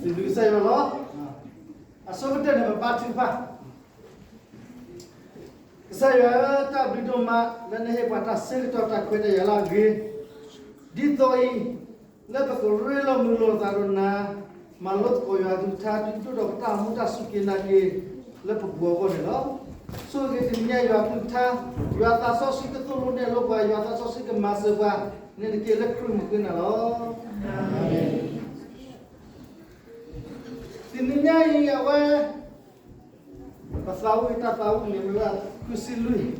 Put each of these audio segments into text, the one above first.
စံးဘျုးကစၢ်ယွၤလီၤ. အဆိကတၢၢ်န့ၣ် ပဘါထုကဖၣ်. ကစၢ်ယွၤဧၢ, တၢ်ဘျုးဒိၣ်မး လၢနဟ့ၣ်ပှၤတၢ်ဆၢကတီၢ်တၢ်ခွဲးတၢ်ယာ်လၢအဂ့ၤ, ဒ်သိးအံၤ လၢပကရ့လိာ်မုာ်လိာ်သးဒီးနၤ, မၤလိသကိးယွၤအကလုၢ်ကထါ ဒုးကဲထီၣ်ပတၢ်အိၣ်မူတၢ်စူၢ်က့ၤနာ်က့ၤ လၢပပူၤအဂီၢ်န့ၣ်လီၤ. ဆိၣ်ဂ့ၤတနံၤညါယွၤအကလုၢ်ကထါ, ယွၤသးစီဆှံကသိၣ်လိနဲၣ်လိပှၤ, ယွၤသးစီဆှံကမၤစၢၤပှၤ, န့ၣ်တက့ၢ်လၢခရံာ်မုၢ်ဃ့နၤလီၤ. တနံၤညါအံၤအဝဲ ပသးဝံၣ်တၢ်သးဝံၣ်န့ၣ်မ့ၢ်ဝဲဒၣ်ဃုဆံလွံၢ်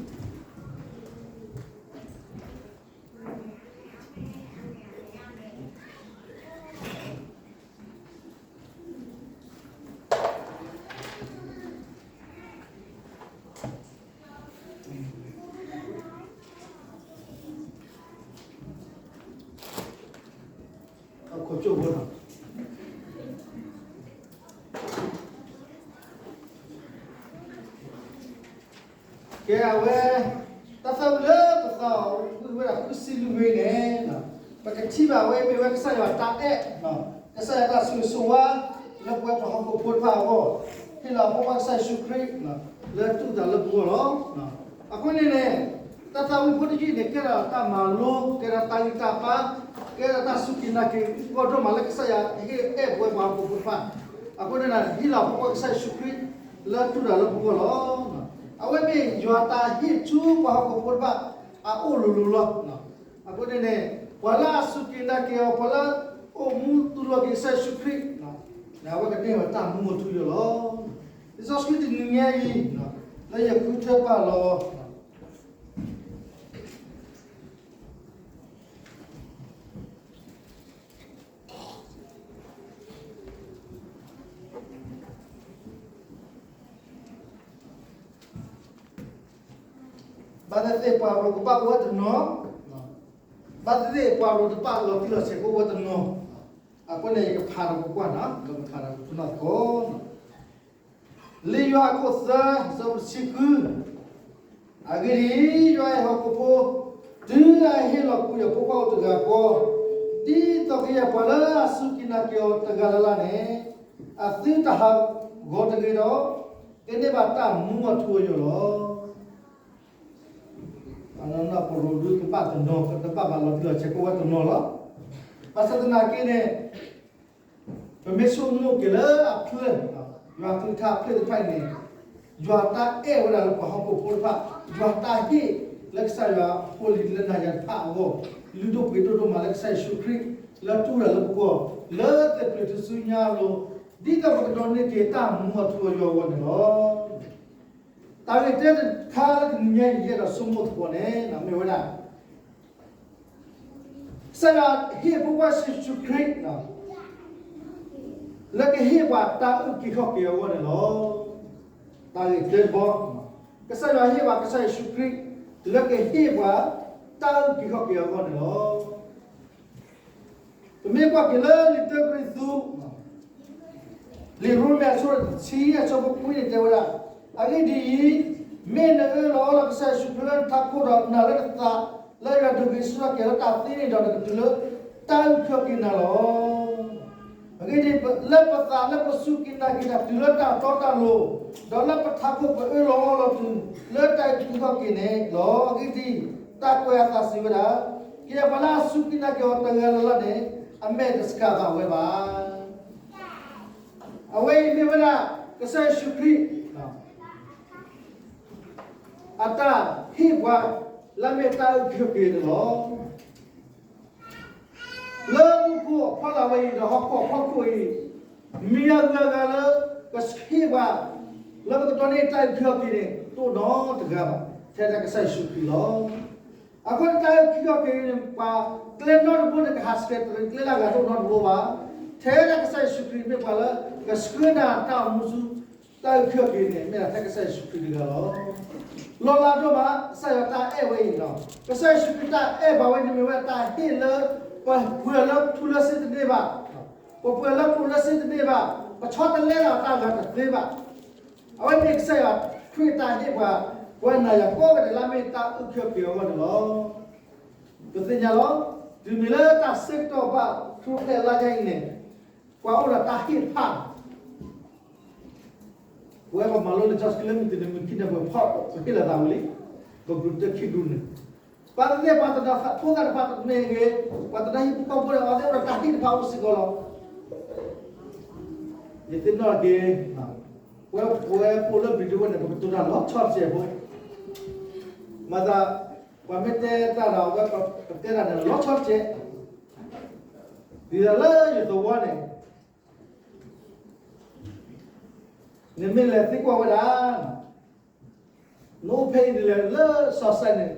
ကဲအဝဲ တၢ်သးဝံၣ်လၢပသးဝံၣ်ဝဲဒၣ် ဃုဆံလွံၢ်ဝဲန့ၣ် ပကထံၣ်ဘၣ်ဝဲမ့ၢ်ဝဲကစၢ်ယွၤတၢ်အဲၣ်, ကစၢ်ယွၤတၢ်ဆိၣ်ဂ့ၤဆိၣ်ဝါ လၢပဝဲပှၤဟီၣ်ခိၣ်ဖိတဖၣ်အဂီၢ်, ဟ့ၣ်လီၤအဖိခွါကစၢ်ယ့ၣ်ၡူးခရံာ် လၢတူၢ်သးလၢပဂီၢ်လီၤ. အဃိန့ၣ်န့ၣ် တၢ်သးဝံၣ်ဖိတယုၢ်န့ၣ် ကဲထီၣ်တၢ်မၤလိ, ကဲထီၣ်တၢ်ဂံၢ်တၢ်ဘါ, ကဲထီၣ်တၢ်စူၢ်က့ၤနာ်က့ၤ ကီဒိၣ်မးလၢကစၢ်ယွၤဟ့ၣ်အဲၣ်ပဝဲပှၤဟီၣ်ခိၣ်ဖိတဖၣ်, အဃိန့ၣ် ဟ့ၣ်လီၤအဖိခွါကစၢ်ယ့ၣ်ၡူးခရံာ် လၢတူၢ်သးလၢပဂီၢ်လီၤ. အဝဲမ့ၢ်ယွၤတၢ်ဟ့ၣ်ဆူပှၤဟီၣ်ခိၣ်ဖိတဖၣ် အအိၣ်လိၤလိၤလီၤ. အဃိန့ၣ်န့ၣ် ပှၤလၢအစူၢ်က့ၤနာ်က့ၤအီၤ ပှၤလၢအအိၣ်မူတူၢ်လိာ်က့ၤကစၢ်ယ့ၣ်ၡူးခရံာ် အဝဲကန့ၢ်ဝဲတၢ်မူအထူအယိာ်လီၤ. လံာ်စီဆှံတနံၤညါအံၤ လၢယဃုထၢပာ်လီၤ ဘၣ်သ့ၣ်သ့ၣ်ပှၤရိၤကဘၣ်အိၣ်ဝဲတနီၤ, ဘၣ်သ့ၣ်သ့ၣ်ပှၤရိၤတဖၣ်လီၤတံၢ်လီၤဆဲးကအိၣ်ဝဲတနီၤ, အဃိန့ၣ် ယကဖးဒီးကကွၢ်နီၤ, ယကဖးဒီးကကွၢ်နီၤသကိး လံာ်ယိၤဟၣ်အခိၣ်သၢ အဆၢဖိတဆံဃု, အဂ့ၢ်ဒ်အံၤ, ယွၤအဲၣ်ဟီၣ်ခိၣ်ဖိ, တုၤအဟ့ၣ်လီၤကွံာ်အဖိခွါအိၣ်တဂၤဃီ, ဒ်သိးကယဲၢ်ပှၤလၢအစူၢ်က့ၤနာ်က့ၤအီၤတဂၤလၢ်လၢ်န့ၣ်, အသုတဟးဂီၤတဂ့ၤဒီး, ကန့ၢ်ဘၣ်တၢ်မူအထူအယိာ်လီၤ. ပရိၤဒုကဘၣ်တနီၤ တဘၣ်ဘၣ်လီၤတံၢ်လီၤဆဲးကအိၣ်ဝဲတနီၤလီၤ. ဘၣ်ဆၣ်သနာ်က့န့ၣ် ပမ့ၢ်ဆိကမိၣ်က့ၤလၢအဖျၢၣ်, ယွၤကလုၢ်ကထါအဖျၢၣ်တဖၣ်အံၤန့ၣ်, ယွၤတၢ်အဲၣ်ဝဲဒၣ်လၢပှၤဟီၣ်ခိၣ်ဖိတဖၣ်, ယွၤတၢ်ဟ့ၣ်လၢကစၢ်ယွၤအဖိလံၤလၢနၤယၤတဖၣ်အဂီၢ်, လုၢ်ဒိၣ်ပှ့ၤဒိၣ်ဒိၣ်မးလၢကစၢ်ယ့ၣ်ၡူးခရံာ် လၢတူၢ်ဝဲဒၣ်လၢပဂီၢ်, လၢသပှၢ်တဆူညါအလိၤ, ဒ်သိးပကဒိးန့ၢ်က့ၤတၢ်မူအထူအယိာ်အဂီၢ်န့ၣ်လီၤ. တၢ်ဂ့ၢ်တၢတခါလၢတနံၤညါအံၤ ယအဲၣ်ဒိးဆိကမိၣ်သကိးန့ၣ် မ့ၢ်ဝဲဒၣ် ကစၢ်ယွၤဟ့ၣ်ဖိခွါကစၢ်ယ့ၣ်ၡူးခရံာ် လၢကဟ့ၣ်ပှၤတၢ်အုၣ်က့ၤခီၣ်က့ၤအဂီၢ်န့ၣ်လီၤ. တၢ်ဂ့ၢ်တၢတဘီ, ကစၢ်ယွၤဟ့ၣ်ပှၤကစၢ်ယ့ၣ်ၡူးခရံာ် လၢကဟ့ၣ်ပှၤတၢ်အုၣ်က့ၤခီၣ်က့ၤအဂီၢ်န့ၣ်လီၤ. ပမ့ၢ်ကွၢ်က့ၤလၢလံာ်တၢကရံၣ်သူး လံာ်ရိမ့ၤအဆၢတဆံအဆၢဖိခွံန့ၣ်တဲဝဲဒၣ်, အဂ့ၢ်ဒ်အံၤ, မ့ၢ်နအၢၣ်လီၤအီလီၤကစၢ်ယ့ၣ်ၡူးခရံာ်လၢနထးခိၣ်ဒီးနာ်လၢနသး, လၢယွၤဒုးဂ့ၤဆူၣ်ထီၣ်က့ၤလၢတၢ်သံန့ၣ်ဒီး နကတုၤလၢတၢ်အုၣ်က့ၤခီၣ်က့ၤနၤလီၤ. အဂ့ၢ်ဒ်အံၤ, လၢပသးလၢပစူၢ်က့ၤနာ်က့ၤတၢ်တုၤလၢတၢ်တီတၢ်လိၤ, ဒီးလၢပထးခိၣ်ပအၢၣ်လီၤအီလီၤတုၤ လၢတၢ်အုၣ်က့ၤခီၣ်က့ၤန့ၣ်လီၤ. အဂ့ၢ်ဒ်အံၤ, တၢ်ကွဲးအသးစံးဝဲဒၣ်, ကယဲၢ်ပှၤလၢအစူၢ်က့ၤနာ်က့ၤအီၤတဂၤလၢ်လၢ်န့ၣ် အမဲာ်တဆှးဘၣ်ဝဲဘၣ်. အဝဲအံၤမ့ၢ်ဝဲဒၣ် ကစၢ်ယ့ၣ်ၡူးခရံာ် အတၢ်ဟ့ၣ်ပှၤ လၢအမ့ၢ်တၢ်အုၣ်က့ၤခီၣ်က့ၤန့ၣ်လီၤ. လၢမူခိၣ်အဖီလာ်ဝဲအံၤ ဒီးဟီၣ်ခိၣ်အဖီခိၣ်အံၤ, မံၤအဂၤဂၤလၢ ကဟ့ၣ်ပှၤ လၢပကဒိးန့ၢ်တၢ်အုၣ်က့ၤခီၣ်က့ၤန့ၣ် တအိၣ်နီတဂၤဘၣ်, ထဲဒၣ်ကစၢ်ယ့ၣ်ၡူးခရံာ်လီၤ. အဃိန့ၣ်တၢ်အုၣ်က့ၤခီၣ်က့ၤန့ၣ် ပှၤကျဲနီတဘိန့ၣ် ကဟးဆှဲးတရံးကျဲလၢအဂၤတအိၣ်နီတဘိဘၣ်. ထဲဒၣ်ကစၢ်ယ့ၣ်ၡူးခရံာ်မ့ၢ်ပှၤလၢ ကဆှၢနၤတၢ်အိၣ်မူဆူ တၢ်အုၣ်က့ၤခီၣ်က့ၤန့ၣ် မ့ၢ်ဒၣ်ထဲကစၢ်ယ့ၣ်ၡူးခရံာ်တဂၤလီၤ. လီၤလးဒိၣ်မး ကစၢ်ယွၤတၢ်အဲၣ်ဝဲအံၤလီၤ. ကစၢ်ယ့ၣ်ၡူးခရံာ်တၢ်အဲၣ်ပှၤဝဲန့ၣ်မ့ၢ်ဝဲတၢ်ဟ့ၣ်လၢ ပပှဲၤလၢထူလၢစ့တန့ၢ်ဘၣ်, ပပှဲၤလၢကျိလၢစ့တန့ၢ်ဘၣ်, ပဆီတလဲလီၤတၢ်ဂၤတသ့ဘၣ်. အဝဲမ့ၢ်ကစၢ်ယွၤခရံာ်တၢ်ဟ့ၣ်ပှၤ ပဝဲနၤယၤကိးဂၤဒဲးလၢအမ့ၢ်တၢ်အုၣ်က့ၤခီၣ်က့ၤအဂီၢ်န့ၣ်လီၤ. ပသ့ၣ်ညါလီၤ. တုၤမ့ၢ်လၢတၢ်ဆၢကတီၢ်ဘၣ် ထူၣ်ဖျဲးလါယါအံၤန့ၣ် ပှၤအိၣ်ဒီးတၢ်ဟ့ၣ်တဖၣ်, ပဝဲပမၤလိလၢ John Scriven မုၢ်တနံၤမုၢ်ခံန့ၣ် ပဖီၣ်ပဟ့ၣ်လိာ်သးဝံၤလံ, ပ group တခံ group န့ၣ်, ပှၤသ့ၣ်တဖၣ်တနီၤဖိသၣ်တဖၣ်မ့ၢ်ဂ့ၤ, ပှၤတနီၤဟံၣ်ဖိဃီဖိန့ၣ် အဝဲသ့ၣ်အိၣ်ဒီးတၢ်ဟ့ၣ်တဖၣ်အိၣ်စ့ၢ်ကီးလီၤ. ယသ့ၣ်နီၣ်က့ၤ, ပဝဲပအိၣ်လၢ building ဝဲန့ၣ် ပကတိၤတၢ်လီၤဆီတကဲးဖိ, မၤသး, ပှၤမ့ၢ်တဲတၢ်ဒီး အဝဲပတဲတၢ်န့ၣ်လီၤဆီတကဲး, ဒ်သိးလၢယသဝီန့ၣ် နမ့ၢ်လဲၤသံကွၢ်ဝဲဒၣ်, နအိၣ်ဖဲအံၤနလဲၤလၢစီၤစဲးန့ၣ်,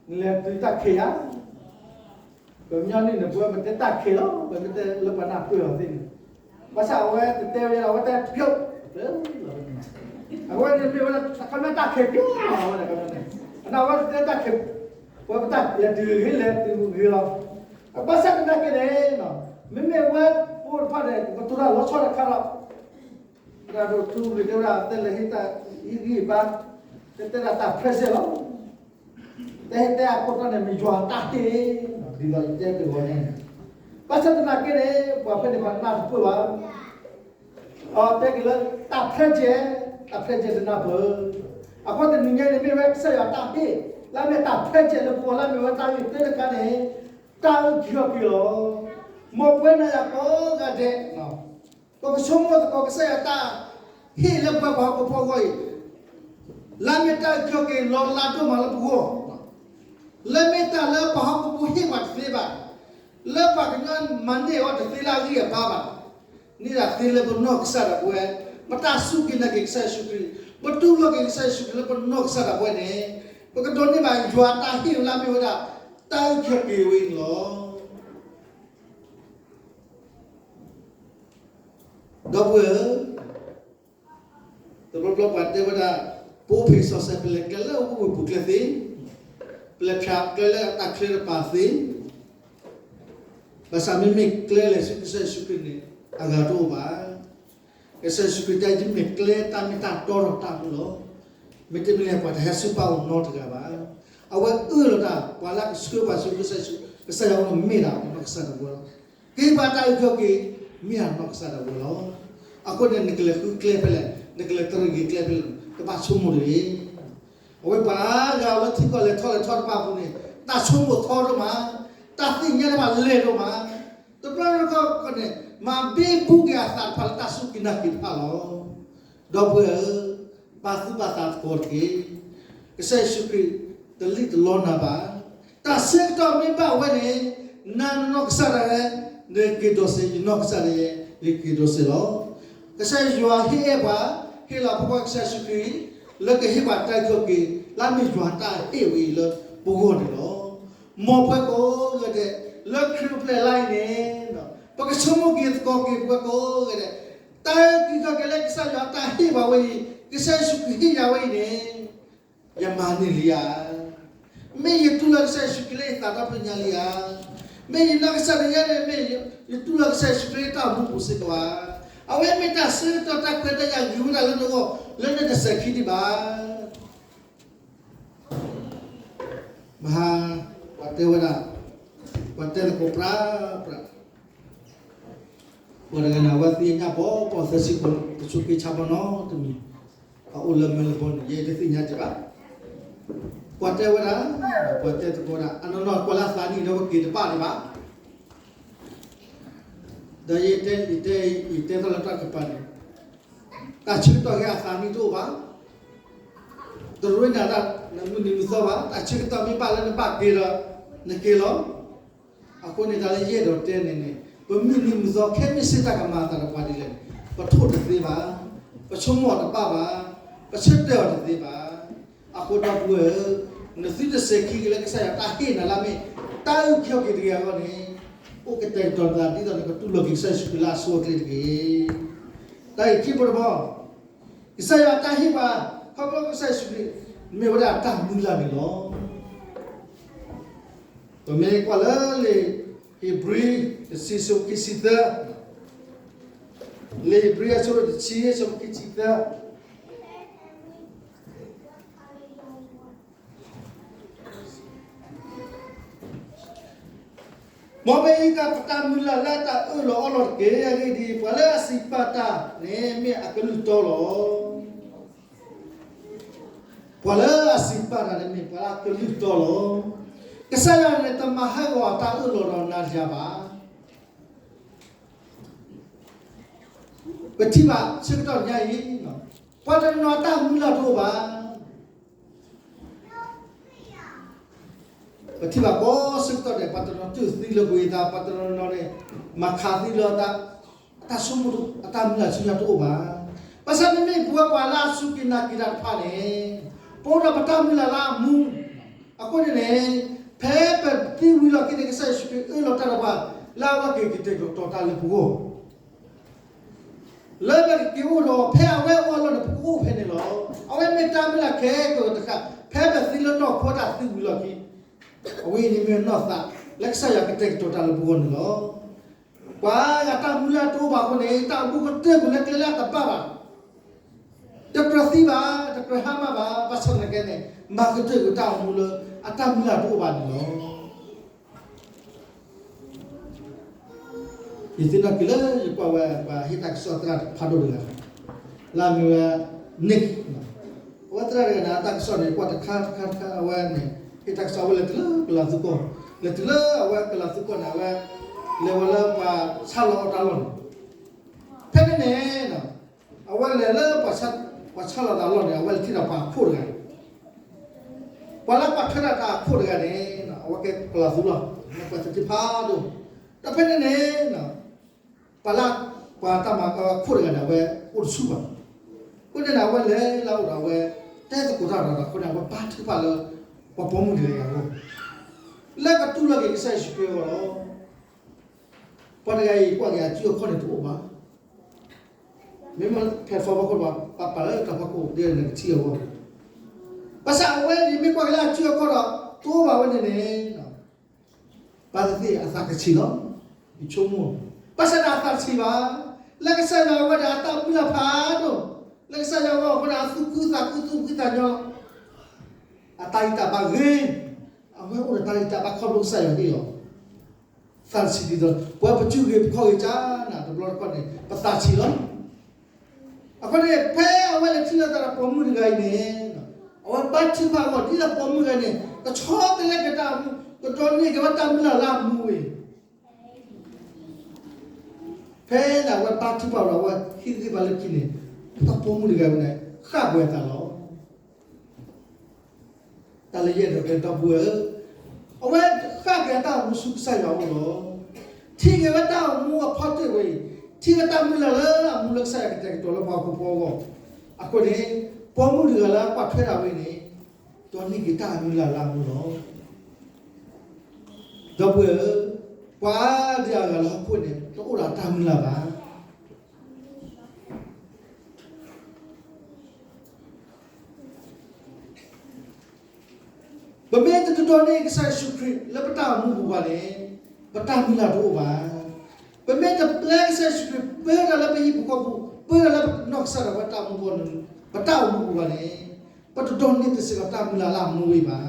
နလဲၤတုၤတၢ်ခံးဧါ. ပညီနုၢ်န့ၣ် ပဝဲပတဲတၢ်ခံးလီၤ, ပမ့ၢ်တဲလၢပှၤနၢ်ပၢၢ်အီၤသ့ၣ်န့ၣ်, ဘၣ်ဆၣ်အဝဲတတဲဝဲဒၣ် အဝဲတဲဖျိး, အဝဲန့ၣ်မ့ၢ်ဝဲဒၣ် ခီဖျိတၢ်ခံးပျီလီၤဝဲန့ၣ်, အဝဲတဲတၢ်ခံး, အဝဲတတဲတၢ်ခံး, ပဝဲပတၢ်လဲၤတုၤဂ့ၤလဲၤတုၤဂ့ၤလီၤ. ဘၣ်ဆၣ်သနာ်က့န့ၣ်, မ့မ့ၢ်ဝဲပအိၣ်တဖၣ်န့ၣ် ပကတိၤတၢ်လီၤဆီတခါဒီး ပတၢ်ဒိၣ်ထူဂ့ၤတဲဝဲဒၣ် တဲလၢဟ့ၣ်တၢ်ဟ့ၣ်ဂံၢ်ဘါ, တဲတဲဒၣ်တၢ် present လီၤ. တဲဟ့ၣ်တဲအခိၣ်တီန့ၣ် မ့ၢ်ယွၤတၢ်ဟ့ၣ်, ဒ်သိးယတဲတဂီၤညါန့ၣ်, ဘၣ်ဆၣ်သနာ်က့န့ၣ် ပှၤဖဲန့ၣ်ပှၤနၢ်တပၢၢ်ဘၣ်. အတဲက့ၤလၢတၢ် present, တၢ် present တနၢ်ပၢၢ်. အဃိတနံၤညါန့ၣ် မ့ၢ်ဝဲကစၢ်ယွၤတၢ်ဟ့ၣ်, လၢအမ့ၢ်တၢ် present လၢပဂီၢ် လၢအမ့ၢ်ဝဲတၢ်ဂ့ၢ်သၢတခါန့ၣ်, တၢ်အုၣ်က့ၤခီၣ်က့ၤလီၤ. မ်ပဝဲနၤယၤကိးဂၤဒဲး ပကဆိကမိၣ်သကိးကစၢ်ယွၤတၢ်ဟ့ၣ်လၢပဝဲပှၤဟီၣ်ခိၣ်ဖိအဂီၢ်အံၤ, လၢအမ့ၢ်တၢ်အုၣ်က့ၤခီၣ်က့ၤလီၤလးဒိၣ်မးလၢပဂီၢ်, လၢမ့ၢ်တၢ်လၢပှၤဟီၣ်ခိၣ်ဖိဟ့ၣ်ပှၤတသ့ဘၣ်, လၢပှၤကညီမၤန့ၢ်အီၤတသ့လၢအဂံၢ်အဘါဘၣ်, န့ၣ်ဒၣ်သ့လၢပနီၢ်ကစၢ်ဒၣ်ပဝဲ, ပတၢ်စူၢ်က့ၤနာ်က့ၤကစၢ်ယ့ၣ်ၡူးခရံာ်, ပတူၢ်လိာ်က့ၤကစၢ်ယ့ၣ်ၡူးခရံာ်လၢပနီၢ်ကစၢ်ဒၣ်ပဝဲန့ၣ်, ပကဒိးန့ၢ်ဘၣ်ယွၤတၢ်ဟ့ၣ်လၢအမ့ၢ်ဝဲဒၣ် တၢ်အုၣ်က့ၤခီၣ်က့ၤဝဲအံၤန့ၣ်လီၤ. ဒီပုၢ်ဝဲၢ်ဧၢ, တဘျီဘျီပှၤတဲဝဲဒၣ်, ပအိၣ်ဖဲစီၤစဲး ပလဲၤကျဲလၢအဝ့ၢ်ပူၤကျဲသ့, ပလဲၤဖျါကျဲလၢတၢ်ချၢတပၤသ့, ဘၣ်ဆၣ်မ့မ့ၢ်ကျဲလဲၤဆူကစၢ်ယ့ၣ်ၡူးခရံာ်န့ၣ် အဂၤတအိၣ်ဘၣ်. ကစၢ်ယ့ၣ်ၡူးခရံာ်တဲ ယမ့ၢ်ကျဲတၢ်မ့ၢ်တၢ်တီဒီးတၢ်မူလီၤ. မ့တမ့ၢ်လၢပှၤတဟဲဆူပၢ်အအိၣ်နီတဂၤဘၣ်. အဝဲအၢၣ်လီၤတၢ် ပှၤလၢကဆှၢပှၤဆူကစၢ်ယ့ၣ်ၡူး, ကစၢ်ယွၤအအိၣ်န့ၣ်မ့ၢ်ဒၣ်နီၢ်ကစၢ်ဒၣ်ဝဲလီၤ. ကဟ့ၣ်ပှၤတၢ်အုၣ်က့ၤခီၣ်က့ၤ, မ့ၢ်ဒၣ်နီၢ်ကစၢ်ဒၣ်ဝဲလီၤ. အဃိန့ၣ် နကလဲၤဃုကျဲဖဲလဲၣ်, နကလဲၤတရံးက့ၤကျဲဖဲလဲၣ်, ကဘၣ်ဆိကမိၣ်တဂ့ၤ. အဝဲပှၤအါဂၤလၢထံကီၢ်လဲၤထီၣ်လဲၤထီတဖၣ်အပူၤန့ၣ်, တၢ်ဆိကမိၣ်ထီဒိၣ်မး, တၢ်သ့ၣ်ညါတဖၣ်လဲၢ်ဒိၣ်မး, တဘျီတခီၣ်န့ၣ် မၤဘံဘူက့ၤအသးတဖၣ်လၢတၢ်စူၢ်က့ၤနာ်က့ၤတဖၣ်လီၤ. ဒီပုၢ်ဝဲၢ်ဧၢ, ပာ်သူၣ်ပာ်သးသကိးတက့ၢ်. ကစၢ်ယ့ၣ်ၡူးခရံာ် တလံၣ်တလီနၤဘၣ်. တၢ်ဆၢကတီၢ်မ့ၢ်ဘၣ်ဝဲန့ၣ်, နၤနနီၢ်ကစၢ်ဒၣ်ဝဲ, နက့ၤဒိးစ့ၢ်, ယနီၢ်ကစၢ်ဒၣ်ယဲ, ယက့ၤဒိးစ့ၢ်လီၤ. ကစၢ်ယွၤဟ့ၣ်အဲၣ်ပှၤ, ဟ့ၣ်လီၤဖိခွါကစၢ်ယ့ၣ်ၡူးခရံာ်, လၢကဟ့ၣ်ပှၤတၢ်အုၣ်က့ၤခီၣ်က့ၤ, လၢအမ့ၢ်ယွၤတၢ်ဟ့ၣ်ဝဲအံၤလၢပဂီၢ်န့ၣ်လီၤ. မ်ပဝဲကိးဂၤဒဲး, လၢခရံာ်အိၣ်ဖျဲၣ်လါအံၤန့ၣ်, ပကဆိကမိၣ်က့ၤသကိးက့ၤပဝဲကိးဂၤဒဲး, တၢ်အုၣ်က့ၤခီၣ်က့ၤလၢကစၢ်ယွၤတၢ်ဟ့ၣ်ပှၤဝဲအံၤ, ကစၢ်ယ့ၣ်ၡူးခရံာ်ဟ့ၣ်ယၤဝဲအံၤန့ၣ်, ယမၤန့ၢ်လံဧါ. မ့ၢ်ယတူၢ်လိာ်ကစၢ်ယ့ၣ်ၡူးခရံာ်လၢယသးဒီဖျၢၣ်ညါလံဧါ. မ့ၢ်ယနီၢ်ကစၢ်ဒၣ်ယဲန့ၣ် မ့ၢ်ယတူၢ်လိာ်ကစၢ်ယ့ၣ်ၡူးခရံာ်လၢတၢ်အိၣ်မူပူၤစ့ၢ်ကီးဧါ. အဝဲမ့ၢ်တၢ်ဆၢကတီၢ်တၢ်ခွဲးတၢ်ယာ်ဂ့ၤဝဲဒၣ်လၢနဂီၢ်, လၢနတစဲးခံဒံးဘၣ်. မဟါ, ပှၤတဲဝဲဒၣ်, ပှၤတဲသကိးပြးပြး, ပှၤတဂၤန့ၣ် အဝဲသ့ၣ်ညါဘီဘီသၢဆံဖိ တဆိးက့ဆါဘီနီတမံၤ, အအိၣ်လၢမဲလ်ဘီန့ၣ် ယဲတသ့ၣ်ညါဒံးဘၣ်. ပှၤတဲဝဲဒၣ်, ပှၤတဲသကိးဝဲဒၣ် အနီၢ်နီၢ် ကွၢ်လၢအသးနံၣ်ဒီး ပက့ၤတဘၣ်ဒံးဘၣ်. ဒီးယတဲ, ယတဲ, ယတဲထီၣ်လၢတၢ်ကပၤန့ၣ်, တၢ်ဆၢကတီၢ်ခဲအံၤအသးနံၣ်တအိၣ်ဘၣ်. တရ့နၤတၢ်နမုၢ်နံၤမုၢ်သီဘၣ်. တၢ်ဆၢကတီၢ်မ့ၢ်ဘၣ်လၢနဘၣ်က့ၤဒီး နက့ၤလီၤ. အဃိန့ၣ် တၢ်လၢယအဲၣ်ဒိးတဲန့ၣ်န့ၣ်, ပမုၢ်နံၤမုၢ်သီခဲမုၢ်ဆ့ၣ်တၢ်ကမၤအသးဒီးပှၤဒ်လဲၣ်န့ၣ်, ပထိၣ်တသ့ဘၣ်, ပဆိကမိၣ်အီၤတဘၣ်ဘၣ်, ပဆၢတဲာ်အီၤတသ့ဘၣ်. အဃိဒီပုၢ်ဝဲၢ်ဧၢ, နသုတစဲးခံက့ၤလၢကစၢ်ယွၤတၢ်ဟ့ၣ်နၤလၢအမ့ၢ် တၢ်အုၣ်က့ၤခီၣ်က့ၤတဂ့ၤအဂီၢ်န့ၣ်, အိၣ်ကတဲာ်ကတီၤနသး ဒ်သိးနကတူၢ်လိာ်က့ၤကစၢ်ယ့ၣ်ၡူးခရံာ်လၢအဆိအချ့တက့ၢ်. တၢ်ဂ့ၢ်ခံဘိတဘီ, ကစၢ်ယွၤတၢ်ဟ့ၣ်ပှၤ, ခီဖျိကစၢ်ယ့ၣ်ၡူးခရံာ် မ့ၢ်ဝဲဒၣ်တၢ်မုၢ်လၢ်န့ၣ်လီၤ. ပမ့ၢ်ကွၢ်လၢလံာ်ဧ့ၤဘြံၤ တဆံ အဆၢဖိခံဆံသၢ, လံာ်ဧ့ၤဘြံၤအဆၢဒိၣ်တဆံ အဆၢဖိခံဆံသၢ. တၢ် မ်ပဟံးဃာ်ပတၢ်မုၢ်လၢ်လၢတၢ်အၢၣ်လီၤအီလီၤတက့ၢ်. အဂ့ၢ်ဒ်အံၤ, ပှၤလၢအစံးပာ်တၢ်န့ၣ် မ့ၢ်အကလုၢ်တီလီၤ. ပှၤလၢအစံးပာ်တၢ်န့ၣ်မ့ၢ်ပှၤလၢအကလုၢ်တီလီၤ. ကစၢ်ယွၤန့ၣ် တမၤဟးဂီၤတၢ်အၢၣ်လီၤဒီးနၤယၤဘၣ်. ပထံၣ်ဘၣ်ဆၢကတီၢ်ညါအံၤ, ပှၤတနီၤတၢ်မုၢ်လၢ်တအိၣ်ဘၣ်. ပထံၣ်ဘၣ်ကိးဆၢကတီၢ်န့ၣ် ပှၤတနီၤတူၢ်သံလၢပှၤအသး, ပှၤတနီၤနီၤန့ၣ် မၤခးသံလၢအတၢ်ဆိကမိၣ်, အတၢ်မုၢ်လၢ်ဆူညါတအိၣ်ဘၣ်. ဘၣ်ဆၣ်မ့မ့ၢ်ပဝဲပှၤလၢအစူၢ်က့ၤနာ်က့ၤတၢ်တဖၣ်န့ၣ်, ပအိၣ်ဒီးပတၢ်မုၢ်လၢ်လၢအမူ, အဃိန့ၣ်န့ၣ်, ဖဲပသံဝံၤလီၢ်ခံန့ၣ် ကစၢ်ယ့ၣ်ၡူးခရံာ်အၢၣ်လီၤတၢ်ဒီးပှၤ လၢအဝဲက့ၤကတဲာ်ကတီၤတၢ်လၢပဂီၢ် လၢပကက့ၤအိၣ်ဒီး ဖဲအဝဲအိၣ်အလီၢ်န့ၣ် ပကအိၣ်ဖဲန့ၣ်လီၤ. အဝဲမ့ၢ်တၢ်မုၢ်လၢ်ခဲကတခါ, ဖဲပသံလၢနီၢ်ခိတၢ်သံဝံၤလီၢ်ခံ, အဝဲအံၤန့ၣ်မ့ၢ်နီၢ်သး လၢကစၢ်ယွၤကတဲာ်ကတီၤတၢ်လၢပဂီၢ်န့ၣ်လီၤ. ပှၤဂၤတၢ်မုၢ်လၢ်တအိၣ်ဘၣ်အဃိန့ၣ် တၢ်အိၣ်မူကတၢၢ်ကွံာ်လၢကျဲလၢအတဘၣ်ဘၣ်. တကြၢးသံဘၣ်, တကြၢးဟါမၢ်ဘၣ်, ဘၣ်ဆၣ်သနာ်က့န့ၣ် မၤကတၢၢ်ကွံာ်တၢ်အိၣ်မူလၢအတၢ်မုၢ်လၢ်တအိၣ်ဘၣ်န့ၣ်လီၤ. ယသ့ၣ်နီၣ်က့ၤလၢယကွၢ်ဝဲ ပှၤဟ့ၣ်တၢ်ကစီၣ်သရၣ်ဖးဒိၣ်တဂၤ, လၢအမ့ၢ်ဝဲ Nick, အဝဲသရၣ်တဂၤန့ၣ် အတၢ်ကစီၣ်န့ၣ် ကွၢ်တခါတခါတခါ အဝဲန့ၣ် ဟ့ၣ်တၢ်ကစီၣ် အဝဲလဲၤတုၤလၢကလၤသူကီၢ်, လဲၤတုၤလၢအဝဲကလၤသူကီၢ်န့ၣ် အဝဲ လဲၤဝဲလၢပှၤဆါလီၤအီၤတၢ်လီၢ်န့ၣ်, ဖဲန့ၣ်န့ၣ် အဝဲလဲၤလၢ ပှၤဆါလီၤတၢ်လီၢ်န့ၣ် အဝဲလဲၤထံၣ်ဒီးပှၤခိၣ်တဂၤ, ပှၤလၢကွၢ်ထွဲတၢ်တၢ်အခိၣ်တဂၤန့ၣ် အဝဲကဲကလၤသူလီၤ, ပှၤသထံဖးဒိၣ်, ဒီးဖဲန့ၣ်န့ၣ် ပှၤလၢ ပှၤတၢ်မၤခိၣ်တဂၤန့ၣ် အဝဲအိၣ်တဆူၣ်ဘၣ်. အဃိန့ၣ် အဝဲလဲၤလၢအအိၣ်ဒီးအဝဲ တဲသကိးတၢ်ဒီးအဃိန့ၣ် အဝဲဘါထုကဖၣ်လၢ ပှၤပိာ်မုၣ်တဂၤအဂီၢ် လၢကတူၢ်လိာ်က့ၤကစၢ်ယ့ၣ်ၡူးခရံာ်အဂီၢ်လီၤ. ပှၤတဂၤအံၤ ကွၢ်က့ၤအစုအခီၣ်န့ၣ်တအိၣ်ဘၣ်. မ့မ့ၢ် platform အခိၣ် ပှၤပာ်လၢတၢ်ဖီခိၣ်ဒ်နကထံၣ်အဂီၢ်, ဘၣ်ဆၣ်အဝဲန့ၣ် မ့ၢ်ကွၢ်က့ၤလၢအစုအခီၣ်ဒီး တအိၣ်ဘၣ်ဝဲန့ၣ်န့ၣ် ဘၣ်သ့ၣ်သ့ၣ်အသးကဆံးလီၤ. ယဆိကမိၣ်, ဘၣ်ဆၣ်န့ၣ်အသးတဆံးဘၣ်. လၢကစၢ်ယွၤအဝဲဒၣ်အတၢ်မုၢ်လၢ်ဖးဒိၣ်, လၢကစၢ်ယွၤအဂီၢ်အဃိန့ၣ် အသူၣ်ခုသးခု သူၣ်ဖှံသးညီလီၤ. အတၢ်ဂံၢ်တၢ်ဘါဂ့ၤ, အဝဲအိၣ်ဒီးတၢ်ဂံၢ်တၢ်ဘါခီဖျိကစၢ်ယွၤန့ၣ်လီၤ. သးတဆံးဒ်သိး ပဝဲပစုဂ့ၤပခီၣ်ဂ့ၤကၢ်နၤ တဘျီတခီၣ်န့ၣ် ပသးဆံးလီၤ. အဃိန့ၣ် ဖဲအဝဲလဲၤထံၣ်လိာ်သးဒီးပိာ်မုၣ်တဂၤအံၤန့ၣ်, အဝဲဘါထုကဖၣ်အဂီၢ် ဒ်သိးပိာ်မုၣ်တဂၤန့ၣ် ကဆီတလဲက့ၤတၢ်အိၣ်မူ, ကဒိးန့ၢ်က့ၤဝဲတၢ်မုၢ်လၢ်လၢအမူဝဲ ဖဲန့ၣ် အဝဲဘါထုကဖၣ်ဒီး အဝဲဟ့ၣ်ဂံၢ်ဘါလၢခံန့ၣ်, တၢ်ပိာ်မုၣ်တဂၤဝဲန့ၣ် ဃၣ်ကွံာ်အသးလီၤ. တၢ်လၢယအဲၣ်ဒိးတဲ ဒီပုၢ်ဝဲၢ်ဧၢ, အဝဲဃၣ်က့ၤအတၢ်အိၣ်မူဆူကစၢ်ယွၤအအိၣ်လီၤ. ထံၣ်က့ၤဝဲတၢ်အိၣ်မူအဖီတၢၢ်ဝဲအံၤ, ထံၣ်ဝဲတၢ်မုၢ်လၢ်လၢအမူလၢကစၢ်ယွၤကတဲာ်ကတီၤလၢပှၤဟီၣ်ခိၣ်ဖိအဂီၢ်, အဃိန့ၣ် ပိာ်မုၣ်တဂၤလၢအကွၢ်ထွဲဒၣ်ဝဲန့ၣ် ဒိးန့ၢ်က့ၤတၢ်မုၢ်လၢ်လၢအမူလီၤ. ဒီပုၢ်ဝဲၢ်ဧၢ, ပှၤဒ်အဂၤလၢဟီၣ်ခိၣ်န့ၣ် တအိၣ်ဒီးတၢ်မုၢ်လၢ်ဘၣ်. ပမ့ၢ်တဒိးန့ၢ်ကစၢ်ယ့ၣ်ၡူးခရံာ်လၢပတၢ်အိၣ်မူပူၤဘၣ်န့ၣ်, ပတၢ်မုၢ်လၢ်တအိၣ်ဘၣ်. ပမ့ၢ်တပျဲကစၢ်ယ့ၣ်ၡူးခရံာ် ပၢတၢ်လၢပဟံၣ်ပူၤဃီပူၤ, ပၢတၢ်လၢပနီၢ်ကစၢ်ဒၣ်ဝဲတၢ်အိၣ်မူပူၤန့ၣ်, ပတၢ်အိၣ်မူပူၤဘၣ်န့ၣ်, ပတဒိးန့ၢ်တစ့ၢ်ကီးတၢ်မုၢ်လၢ်လၢအမူဝဲဘၣ်.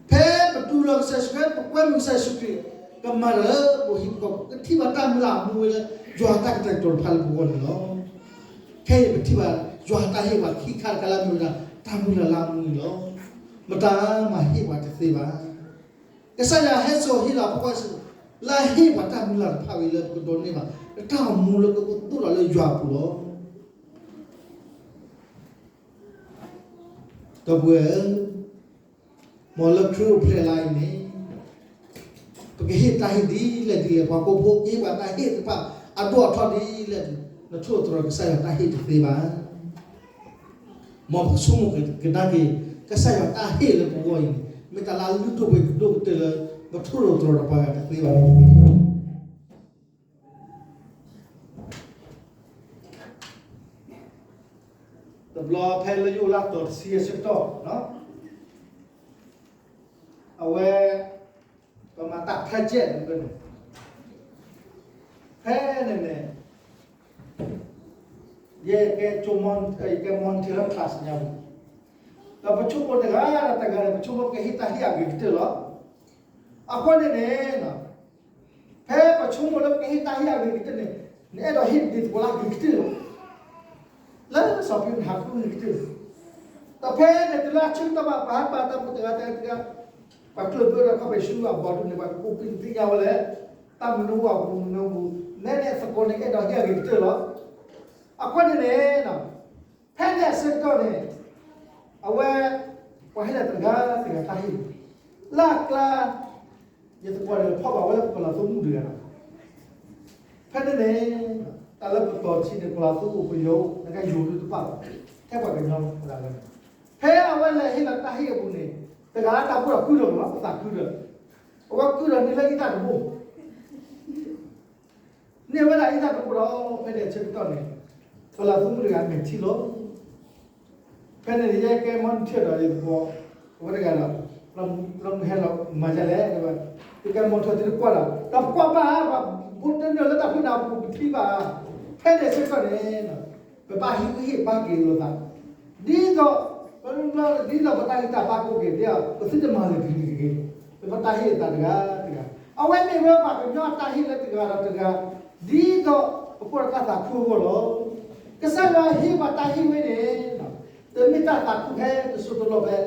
ဖဲပတူၢ်လိာ်ကစၢ်ယ့ၣ်ၡူးခရံာ်, ပကွဲမုာ်ကစၢ်ယ့ၣ်ၡူးခရံာ်, ပမၤတၢ်လၢပဟံၣ်ပူၤဃီပူၤ, ပထံၣ်ဘၣ်တၢ်မုၢ်လၢ်အမူဝဲလၢ ယွၤအတၢ်ကတဲာ်ကတီၤတဖၣ်လၢပဂီၢ်န့ၣ်လီၤ. ခဲအံၤပထံၣ်ဘၣ် ယွၤအတၢ်ဟ့ၣ်ပှၤခံခါတခါလၢအမ့ၢ်ဝဲဒၣ် တၢ်မုၢ်လၢ်လၢအမူန့ၣ်လီၤ. မတၤမၤဟ့ၣ်ပှၤတသ့ဘၣ်. ကစၢ်ယွၤဟဲစိာ်ဟ့ၣ်လီၤအဖိခွါစ့ၢ်ကီး လၢအဟ့ၣ်ပှၤတၢ်မုၢ်လၢ်တဖၣ်ဝဲလၢပကဒိးန့ၢ်ဘၣ် တၢ်အိၣ်မူလၢကကသိၣ်လီၤလၢယွၤအပူၤလီၤ. ဒီပုၢ်ဝဲၢ်ဧၢ, မ်လၢခရံာ်အိၣ်ဖျဲၣ်လၢအံၤန့ၣ်, ပကဟ့ၣ်တၢ်ဟ့ၣ်ဒ်လဲၣ်ဒ်လဲၣ်, ပှၤကိးဖိကဟ့ၣ်ပှၤတၢ်ဟ့ၣ်တဖၣ် အဒိၣ်အထီဒ်လဲၣ်, နထိၣ်သတြီၤကစၢ်ယွၤတၢ်ဟ့ၣ်တသ့ဘၣ်. မ်ပကဆိကမိၣ်ကဒါက့ၤ ကစၢ်ယွၤတၢ်ဟ့ၣ်လၢပဂီၢ်အံၤန့ၣ် မ့ၢ်တၢ်လၢအလုၢ်ဒိၣ်ပှ့ၤဒိၣ်ကတၢၢ်လၢ ပထိၣ်သတြီၤဒီးပှၤဂၤတသ့ဘၣ်. တဘျီဖဲလၢယအိၣ်လၢအတီၤတဆံအဆၢကတီၢ်, အဝဲ ပမၤတၢ်ဖျဲၣ်ကဲးန့ၣ်, ဖဲန့ၣ်န့ၣ် ယကဲ ယကဲ morning လၢ class ညါပူၤ, ဒီးပဆိကမိၣ်တဂၤဒီးတဂၤန့ၣ် ပဆိကမိၣ်ကဟ့ၣ်တၢ်ဟ့ၣ်အဂ့ၤကတၢၢ်လီၤ. အဃိန့ၣ်န့ၣ် ဖဲပဆိကမိၣ်လၢပကဟ့ၣ်တၢ်ဟ့ၣ်အဂ့ၤကတၢၢ်န့ၣ် နအဲၣ်ဒိးဟ့ၣ်ဒ်သိးလၢအဂ့ၤကတၢၢ်လီၤ. လၢစီၤပ့းတရူးနဟးဃုဂ့ၤကတၢၢ်, ဒီးဖဲန့ၣ်တုၤလၢအဆၢကတီၢ်ဘၣ် ပှၤဟးပာ်တၢ်ဖိတဂၤတဂၤတဂၤ, ပှၤကျၢၢ်ဘၢဒီးခီၣ်ဖံးဆူအဘီဒုန့ၣ် ပှၤကကိးပသူသ့ၣ်ညါဝဲလဲၣ်, တၢ်မနုၤအိၣ်အပူၤမနုၤပူၤ, နဲန့ၣ်အသကိးန့ၣ်အဲၣ်ဒိးဟ့ၣ်အဂ့ၤကတၢၢ်လီၤ. အဃိန့ၣ်န့ၣ် ဖဲန့ၣ်အဆၢကတီၢ်န့ၣ် အဝဲ ပှၤဟ့ၣ်လီၤတဂၤတဂၤတၢ်ဟ့ၣ်, လၢအကျါ ယသကိးန့ၣ်ဖီၣ်ဘၣ်ဝဲလၢပလီၤသူမုၣ်တဂၤလီၤ. ဖဲန့ၣ်န့ၣ် တၢ်လၢပတီၢ်ထံန့ၣ် ပလီၤသူအိၣ်ပယီၤအိၣ် နကယိၤဒုတပာ်ဘၣ်, ထဲပှၤကညီလီၤ. ဖဲအဝဲလဲၤဟ့ၣ်လီၤတၢ်ဟ့ၣ်အပူၤန့ၣ် တဂၤလၢတၢ်အိၣ်ဒီးကုၢ်ဒီးလီၤ ပသးကုၢ်ဒီး, အဝဲကုၢ်ဒီးန့ၢ်လၢအံသၣ်တဘိ န့ၢ်ဝဲဒၣ်အံသၣ်တဘိဒီး ဖဲန့ၣ်အဆၢကတီၢ်န့ၣ် ပလီၤသူမုၣ်တဂၤမဲာ်ထံလီၤ. ဖဲန့ၣ်ယဲကဲမီထံၣ်ဒီးယသကိး, အဝဲတဂၤဒီး လၢမုၢ်ဟဲလီၤမၤဒ်လဲၣ်, ယကဲမီထံၣ်သ့ၣ်တကွၢ်ဒီး ဒီးပကွၢ်ဘၣ် ပှၤဘိတနၢၤလၢတၢ်ဖုနၢ်ပူၤပထံၣ်ဘၣ်, ဖဲန့ၣ်အဆၢကတီၢ်န့ၣ် ပဘၣ်ဟံးဝဲဟ့ၣ်ဘၣ်က့ၤလိာ်သး, ဒ်သိး ဒ်သိးပတၢ်ဂံၢ်တၢ်ဘါကအိၣ်က့ၤ ဒ်သိးပသုတမၤလၢၤတဂ့ၤတဂ့ၤ, ပတၢ်ဟ့ၣ်အသးတဂၤတဂၤ, အဝဲမ့ၢ်ဝဲပှၤကညီအတၢ်ဟ့ၣ်လၢတဂၤဒီးတဂၤ, ဒ်သိးပကအိၣ်ဒီးတၢ်သးခုအဂီၢ်လီၤ. ကစၢ်ယွၤဟ့ၣ်ပှၤတၢ်ဟ့ၣ်ဝဲန့ၣ် တမ့ၢ်တၢ်သးခုဖဲတစိၢ်တလီၢ်ဖဲ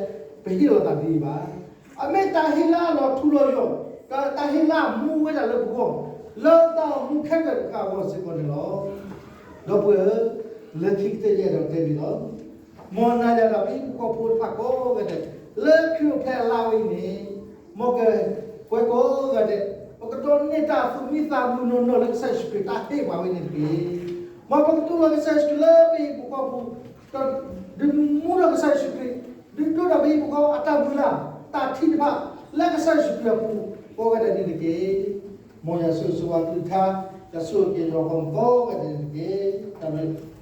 ပဟ့ၣ်လီၤသးဒ်အံၤဘၣ်. အမ့ၢ်တၢ်ဟ့ၣ်လၢအလီၤထူလီၤယိာ်, ဒီးတၢ်ဟ့ၣ်လၢအမူဝဲဒၣ်လၢပဂီၢ်, လၢတၢ်အိၣ်မူခဲလၢာ်တဖၣ်အဂီၢ်စ့ၢ်ကီးန့ၣ်လီၤ. ဒီပုၢ်ဝဲၢ်ဧၢ, လၢခံကတၢၢ်ယအဲၣ်ဒိးတဲဒ်လီၤ. မ်နၤယၤဒီးပဟံၣ်ဖိဃီဖိတဖၣ်ကိးဂၤဒဲး, လၢခရံာ်အိၣ်ဖျဲၣ်အလါဝဲအံၤန့ၣ်, မ်ကကွဲးကိးဂၤဒဲး, ပကဒိးန့ၢ်တၢ်သူၣ်မံသးမုာ်နီၢ်နီၢ်လၢကစၢ်ယ့ၣ်ၡူးခရံာ်တၢ်ဟ့ၣ်ပှၤဝဲန့ၣ်တက့ၢ်. မ်ပကတူၢ်လိာ်ကစၢ်ယ့ၣ်ၡူးခရံာ်လၢပဟံၣ်ပူၤဃီပူၤ, ဒီးဒုးမူထီၣ်ကစၢ်ယ့ၣ်ၡူးခရံာ်, ဒုးဒိၣ်ထီၣ်ပဟံၣ်ပူၤဃီအတၢ်မုၢ်လၢ်, တၢ်ထံၣ်တဖၣ်လၢကစၢ်ယ့ၣ်ၡူးခရံာ်အပူၤကိးဂၤဒဲးန့ၣ်တက့ၢ်. မ်ယွၤဆိၣ်ဂ့ၤဆိၣ်ဝါအကလုၢ်ကထါ, ယွၤဆိၣ်ဂ့ၤက့ၤယွၤဂီၢ်မုၢ်ကိးဂၤဒဲးန့ၣ်တက့ၢ်. တၢ်ဘျုး